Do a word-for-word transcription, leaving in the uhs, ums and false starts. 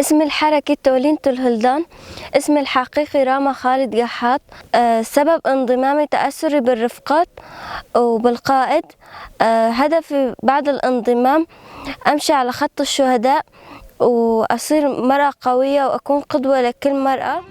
اسمي الحركي تولين تلهلدان. اسمي الحقيقي راما خالد قحاط. أه، سبب انضمامي تأثري بالرفقات وبالقائد. أه، هدفي بعد الانضمام أمشي على خط الشهداء وأصير مرأة قوية وأكون قدوة لكل مرأة.